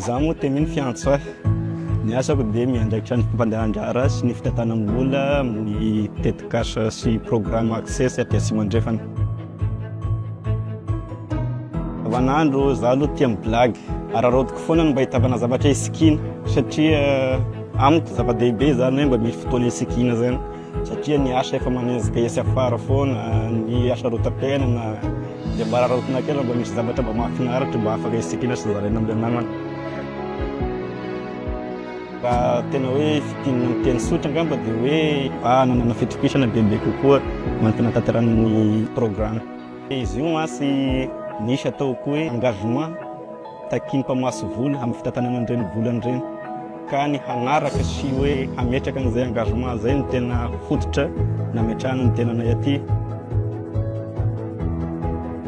Izaho moa Temy no fiantso ahy. Ny asako dia miandraikitra ny fampandehanan-draharaha sy ny fitantanam-bola amin'ny tetikasa sy programa Access aty Atsimo Andrefana. Andavanandro izaho aloha tia mi-blague. Araraotiko foana ny mba ahitavana zavatra isikiana satria amiko zava-dehibe izany hoe mba misy fotoana isikiana izany satria ny asa efa manenjika etsy afara foana, ny asa rotam-piainana dia mba araraotina kely mba misy zavatra mba mahafinaritra mba afaka isikiana sy zaraina amin'ilay namana. Raha tena hoe fintinina amin'ny teny tsotra angamba dia hoe mba hananana fitokisana bebe kokoa amin'ny fanatanterahana ny programa. Izy io mantsy nisy ataoko hoe engagement takian'ny mpamatsy vola amin'ny fitantanana an'ireny volana ireny ka ny hanaraka sy hoe hametraka an'izay engagement izay no tena fototra nametrahana ny tenanay aty.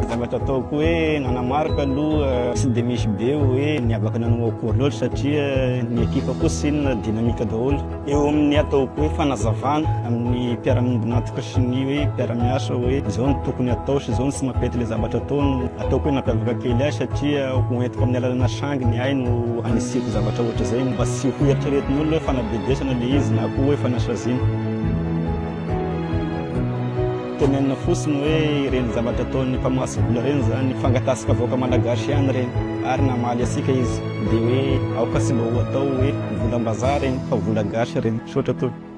Zavatra ataoko hoe nanamarika aloha tsy dia misy be hoe niavaka nanao akory loatra satria ny ekipa koa tsinona dynamique daholo. Eo amin'ny ataoko hoe fanazavana amin'ny mpiara-miombon'antoka sy ny hoe mpiara-miasa hoe izao no tokony atao sy izao no tsy mampety ilay zavatra atao no ataoko hoe nampiavaka kely ahy satria ho entiko amin'ny alalana sangy ny ahy no hanisiako zavatra ohatr'izay mba tsy ho eritreretin'olona hoe fanabedesana ilay izy na koa hoe fanasaziana. Tenenina fotsiny hoe ireny zavatra ataon'ny mpamatsy vola ireny izany fangatasika vahoaka malagasy ihany ireny ary namaly antsika izy dia hoe aoka tsy mba ho atao hoe volam-bazaha ireny fa vola gasy ireny. Misaotra tompoko.